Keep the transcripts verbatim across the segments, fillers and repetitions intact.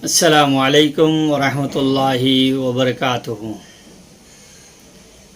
السلام عليكم ورحمة الله وبركاته.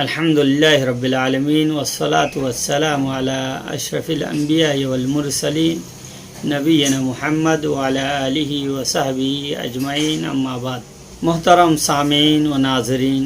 الحمد لله رب العالمين، والصلاة والسلام على أشرف الأنبياء والمرسلين، نبينا محمد وعلى آله وصحبه أجمعين، أما بعد. Muhtaram samein o nazerin,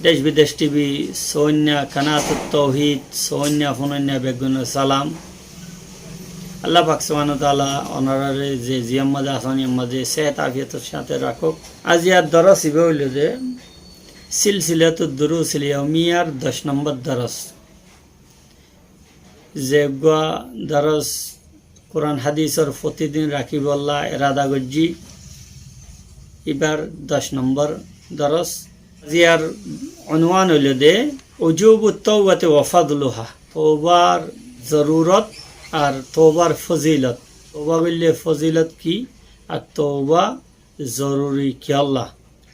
Dec Bidec T V sóinna, Kanatut Touhid sóinna, fúnoinna beggúnore salam. Allah pak subhanahu wa taala onoráre ze ziyán mazé asón, iyán mazé sehet afiyotor sáte rakók. Aijjar doros ibá óilde Silsilatud Durusil Yaumiyar doc nombor doros. Ze eggúa doros Kuran hadisor fotidin rakíbolla erada goijjí, ibár doc nombor doros. Aijjar unwan óilde Wujubut Taubati wa Fadluha, toubár zorurot ar toubár fozilot. Touba goille fozilot ki ar touba zoruri kiyólla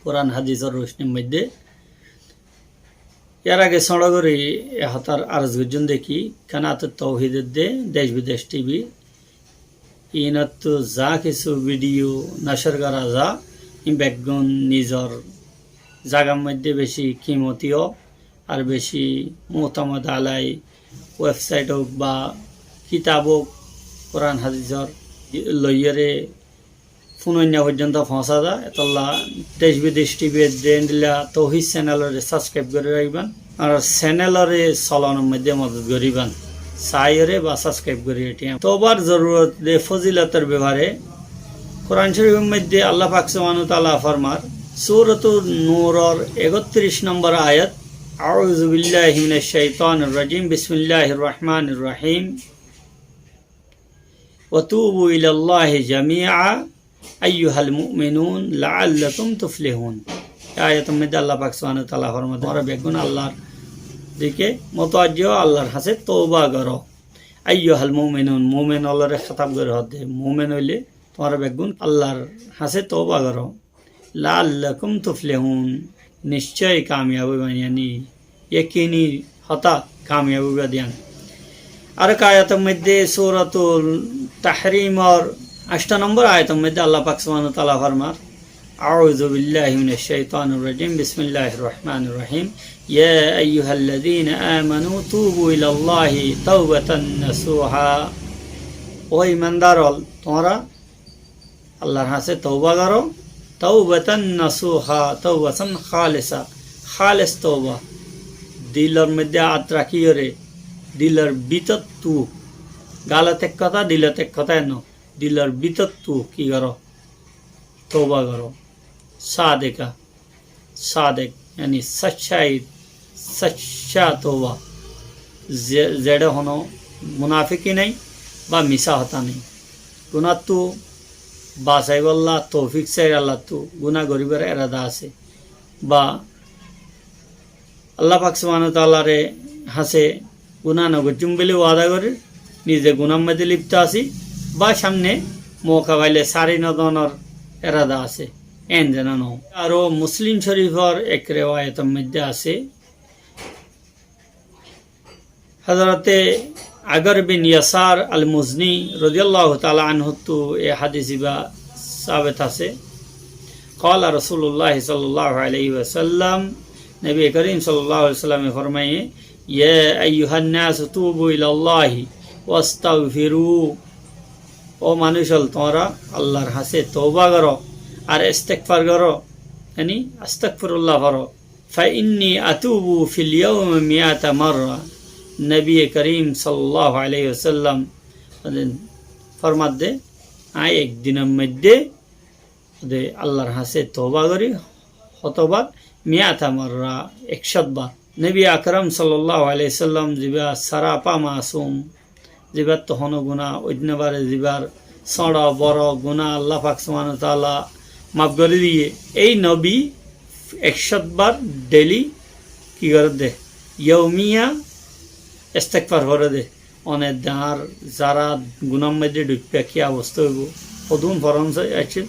Kuran hadisor rocnir moidde. Yar age sóñço gorí e hotár aros goijjúm de ki, Kanatut Touhid edde, Dec Bidec T V, inottu za kissú vidiyo nocor gora za, in beggún nizor zagar moidde beci kimoti ó, ar beci mutamad alai website ók ba kitab ók, Kuran hadisor loiyóre fúnoinna foijjonto foóñsa za. Etolla Dec Bidec T V edde endilla Touhid channel ore subscribe gorí rakíban. Ar channel ore solonor moidde modot goríban. Saiyóre ba subscribe gorí etiyam. Toubar zorurot de fozilotor befare Kuran Corifor moidde Allah pak subhanahu wa taala formar, Suratul Nuror ekottiríc nombor ayat, أعوذ بالله من الشيطان الرجيم، بسم الله الرحمن الرحيم. وتوبوا إلى الله جميعا أيها المؤمنون لعلكم تفلحون. E ayator moidde Allah pak subhanahu wa taala formar, tuáñra beggún Allahr dike mutawajjih ó, Allahr hañsé touba goró. أيها المؤمنون, mumin ólore hétab gorí hoódde, mumin óile tuáñra beggún Allahr hañsé touba goró. لعلكم تفلحون, niccoy kamiyab óiba, yani yekini hotá kamiyab óiba de yián. Ar ek ayator moidde Suratul Tahrimor añcto nombor ayator moidde Allah pak subhanahu wa taala formar, أعوذ بالله من الشيطان الرجيم، بسم الله الرحمن الرحيم، يا أيها الذين آمنوا توبوا إلى الله توبة نصوحا. Ó imandar ól, tuáñra Allahr hañsé touba goró, توبة نصوحا, توبة خالصة, háles touba. Dilor moidde át rakíyore, dilor bútottu, galot ek hotá, dilot ek hotá eno, dilor bútottu ki goró? Touba goró. Sadeka. Sadek, yani saccai, sacca touba. Ze-, zeçé hono munafiki nái ba misá hotá nái. Gunáttu basaibólla toufik sair, Allahttu guná goríbar erada asé. Ba Allah pak subhanahu wa taalar hañsé guná nogoijjum buli wada gorir, nize gunár moidde lipto así, ba sámne mouka faile sári nodonor erada asé. Eén zeén no. Aró Muslim Corifor ek rewayotor moidde asé, Hozorote Agar bin Yasar al-Muzni rodiyallahu taala anhuttu e hadis ibá sabet asé. قال رسول الله صلى الله عليه وسلم, Nobi Karim sallallahu alaihi wasallame formaiye, يا أيها الناس توبوا إلى الله واستغفروا. Ó manúic ól, tuáñra Allahr hañsé touba goró, ar istigfar goró, yani astagfirullah foró. فإني أتوب في اليوم مائة مرة. Nobi Karim sallallahu alaihi wasallam formar de, añí ek dinor moidde de Allahr hañsé touba gorí, hotobar? مائة مرة, ekcót bar. Nobi Akram sallallahu alaihi wasallam zibá sarapa masum, zibáttu hono guná óit no fare, zibár sóñço boro guná Allah pak subhanahu wa taala maf gorí diye. Ei nobi ekcót bar daily ki goré de? Yaumiya istigfar foré de. One dañr zará gunár moidde dhuippá ki obosta óibo? Hodún foron sa-, accíl.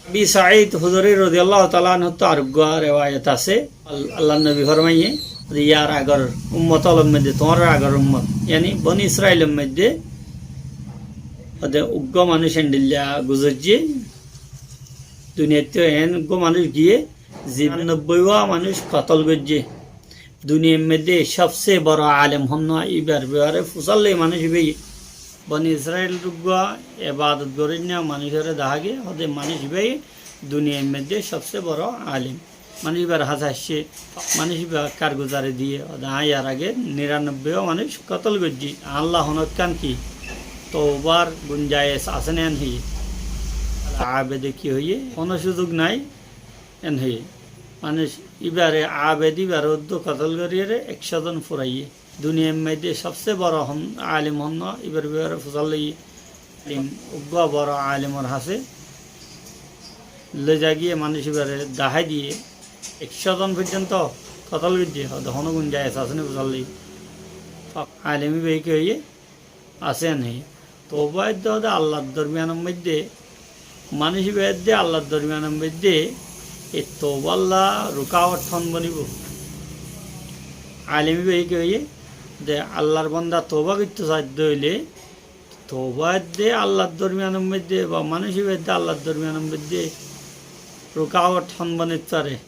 Abi Said Hudri rodiyallahu taala anhuttu areggúa rewayat asé. Al-, Allahr nobi formaiye, de yar agor ummot ólor moidde, tuáñrar agor ummot, yani Boni Israilor moidde, de uggúa manúic endilla guzoijje, Duniyaittú eén uggúa manúic giyé, ze nobbóiwa manúic kotól goijjé. Duniyair moiddé sobse boro alem honnúa, íbar befare fusár loi manúic íbayé. Boni Israil uggúa ebadot goróinna manúicoré dahá giyé, hoóde manúic íbayé duniyair moiddé sobse boro alem. Manúic íbar hañsé aiccé, manúic íba karguzari diyé, hoóde aññí yar age niranobbóiwa manúic kotól goijjí, añálla honókkán ki toubar gunjayes asé né? Eén hoiyé. Abede ki hoiyé, honó cúzug nái, eén hoiyé. Manúic íbare, abed íbare uddú kotól goríyeré ekcó zon furaiyé. Duniyair moiddé sobse boro hon-, alem honnúa, íbar befare fusár loiyé. Alem, uggúa boro alemor hañsé loi za giyé, manúic íbare dahái diyé, ekcó zon foijjonto kotól goijjé, hoóde honó gunjayes asé né fusár loi. Alem íbayé ki hoiyé, asé né? Touba edde hoóde Allar dormiyanor moiddé, manúic íba edde Allar dormiyanor moiddé, e touballa rukawat hon bonibo? Alem íbayé ki hoiyé, de Allar banda touba goittó saidde óile, touba edde Allar dormiyanor moiddé ba manúic íba edde Allar dormiyanor moiddé rukawat hon bonit fare?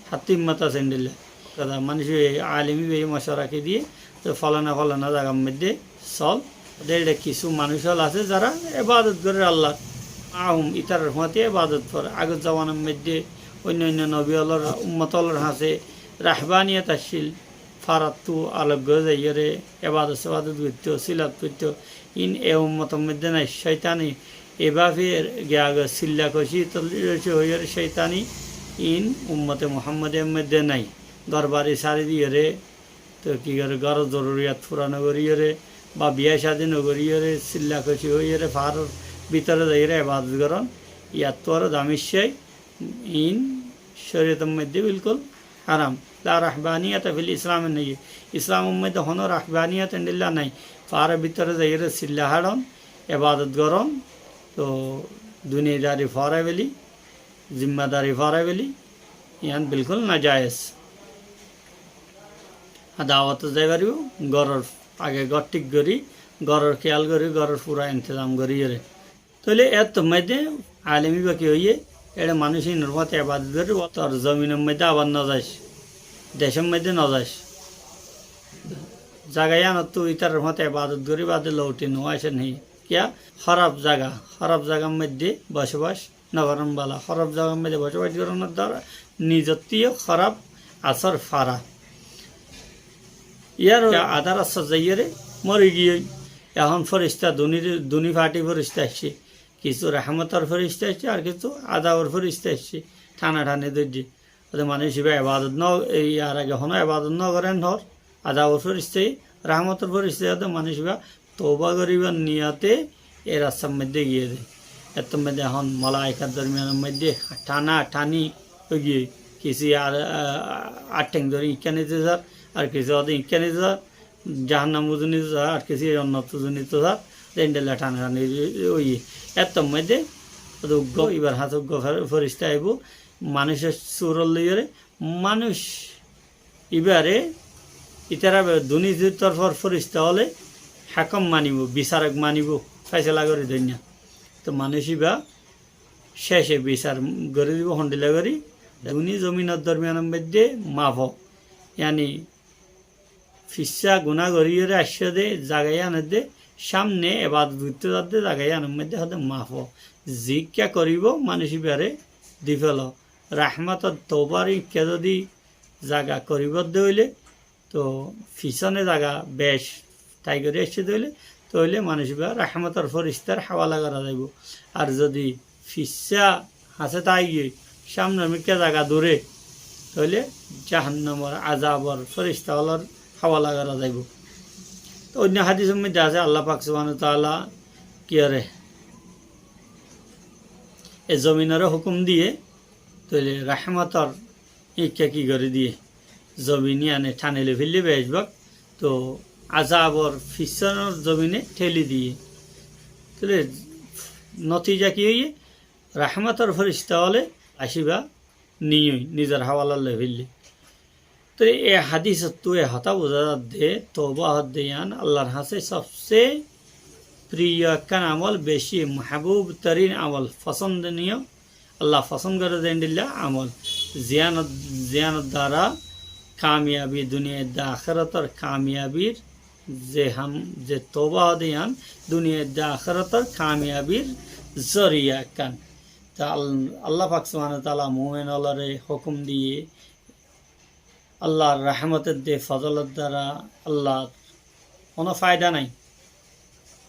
Hattú himmot asé endilla. Hoó de manúic íba, alem íba mocwara ki diyé, de folana folana zagar moiddé sol. De eçé kissú manúic ól asé zará ebadot gorér Allar. Ahum, ítarar fúañti ebadot forer. Agor zomanar moiddé oinno oinno nobi ólor, ummot ólor hañsé rahbaniyot accíl. Farattú alok gorí zaiyóre ebadot sebadot goittó, silat foittó. Iín e ummotor moiddé nái. Cóitani e báfe giya goi silla koci tolci hoiyóre cóitani iín ummote Muhammadiyar moiddé nái. Gór bari sári diyóre, to ki goré, góror zoruriyat fura nogoríyore ba biya cádi nogoríyore silla koci óiyore faáror bútore zaiyore ebadot gorón, yattú aró damiccái. Iín córiyotor moiddé bilkúl háram. La rahbaniyata fil Islam, en nái. Islamor moiddé honó rahbaniyat endilla nái. Faáror bútore zaiyore silla háron, ebadot gorón, to duniyadari fórai beli, zimmadari fórai beli, yián bilkúl nazayes. Ar dawotot zai faribó, góror age gór thík gorí, góror kéyal gorí, góror fura intezam goríyore. Tóile éttor moiddé alem íba ki hoiyé, eçé manúic inor fúañti ebadot gorí, tor zominor moiddé abar nozais, decór moiddé nozais. Zaga yíanottú ítarar fúañti ebadot gorí bade louti nuaic, en hé. Kiyá? Hóraf zaga, hóraf zagar moiddé bocobac nogorón bála. Hóraf zagar moiddé bocobac gorónor duara nizottú yó hóraf asór fara. Yar adá rasta zaiyóre mori giyói. Ehón ferista duni, duni fathi ferista aiccé. Kissú rahmotor ferista aiccé, ar kissú azabor ferista aiccé. Thana thani dóijje. Óde manúic íba ebadot no, ei yar age honó ebadot nogoré en hoór, azabor ferista, rahmotor ferista, óde manúic íba touba goríbar niyote e rastar moiddé giyé dé. Ettór moiddé ehón malaikar dormiyanor moiddé thana thani ói giyé. Kissú ar, a, ar theng dóri ikká nito sar, ar kissú óde ikká nito sar, jahannam uzu nito sar, ar kissú jonnot uzu nito sar, de endilla thana thani óiye. Ettór moiddé óde uggúa, íbar hañsé uggúa fer-, ferista aibó, manúicor surot loiyóre, manúic íbare, ítara be-, duni torfor ferista óle hákom manibó, bisarok manibó, faisala gorí dóinna. To manúic íba céce bisar gorí dibó hondilla gorí, duni zominor dormiyanor moiddé mafo, yáni fissá guná goríyore aiccé dé zaga yían edde, cámne ebadot goittó zadde zaga yíanor moiddé hóde mafo. Zikká goríbo manúic íbare difelo. Rahmotor toubar ikká zodi zaga goríbo dé óile, to fisóne zaga bec tái gorí aiccé dé óile, tóile manúic íba rahmotor feristar háwala gorá zaibo. Ar zodi fissá hañsé táigiyói, cámnor mikká zaga duré, tóile jahannamor azabor ferista ólor háwala gorá zaibo. To oinno hadisor moiddé asé, Allah pak subhanahu wa taala kiyóre, e zominoré hukum diyé, tóile rahmotor ikká ki gorí diyé, zomin yíane thani loi féille beci bák, to azabor fisónor zomine theli diyé. Tóile notija ki óiye? Rahmotor ferista óle aiccé íba niyói, nizor háwala loi féille. Tóile e hadisottú e hotá buzá zadde, touba hoódde yían Allar hañsé sobse priyo ekkán amol, beci mahbub torin amol, fosondoniyo Allah fosón goré de endilla amol. Ziyánor, ziyánor duara kamiyabi, duniyai de akérotor kamiyabir ze ham, ze touba hoó de yián, duniyai de akérotor kamiyabir zoriya ekkán. Te Al-, Allah pak subhanahu wa taala mumin ólore hókum diyé, Allahr rahmot edde fozolor duara Allahr hono faida nai.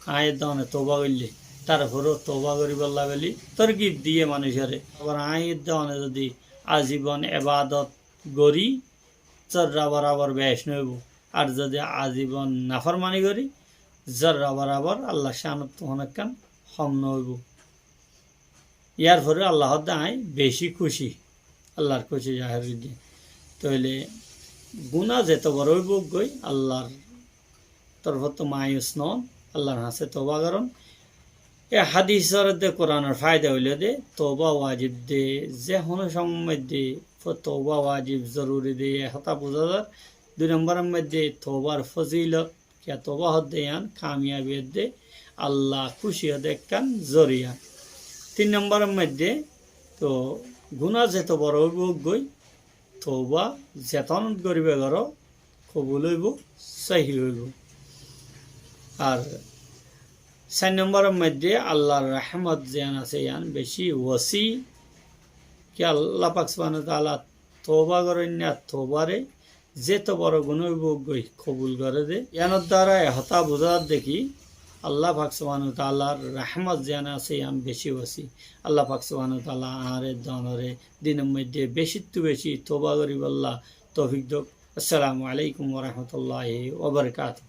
Añí edde one touba goille, tar uore touba goribolla buli torgib diyé manúcore. Abar añí edde one zodi azibon ebadot gori, zorra borabor bec no óibo. Ar zodi azibon naformani gori, zorra borabor Allahr cánot hono ekkán hom no óibo. Yar fore Allah hoó de añí beci kúci, Allahr kúci zahér goijjé. Tóile guná zeto boro óibou goi, Allahr torfóttu mayus no on, Allahr hañsé touba goron. E hadisor edde Kuranor faida óilo de, touba wajib de, ze hono somot de touba wajib, zoruri de, e hotá buzá zar. Dui nomboror modde toubar fozilot, kiyá touba hoó de yián kamiyabi edde, Allah kúci óde ekkán zoriya. Tin nomboror modde, to guná zeto boro óibou goi, touba zetonot goriba goró, kobul óibo, sóhi óibo. Ar sair nomboror modde Allahr rahmot ziyán asé yián beci wosi, kiyá Allah pak subhanahu wa taala touba goróinna toubare zeto boro guná óibou goi kobul goré de. Yiánor duara e hotá buzá zar de ki, Allah pak subhanahu wa taalar rahmot ziyán asé yián beci wosi. Allah pak subhanahu wa taala añáre donore dinor modde becittu beci touba goribolla toufik douk. Assalamu alaikum wa rahmatullahi wa barakatuhu.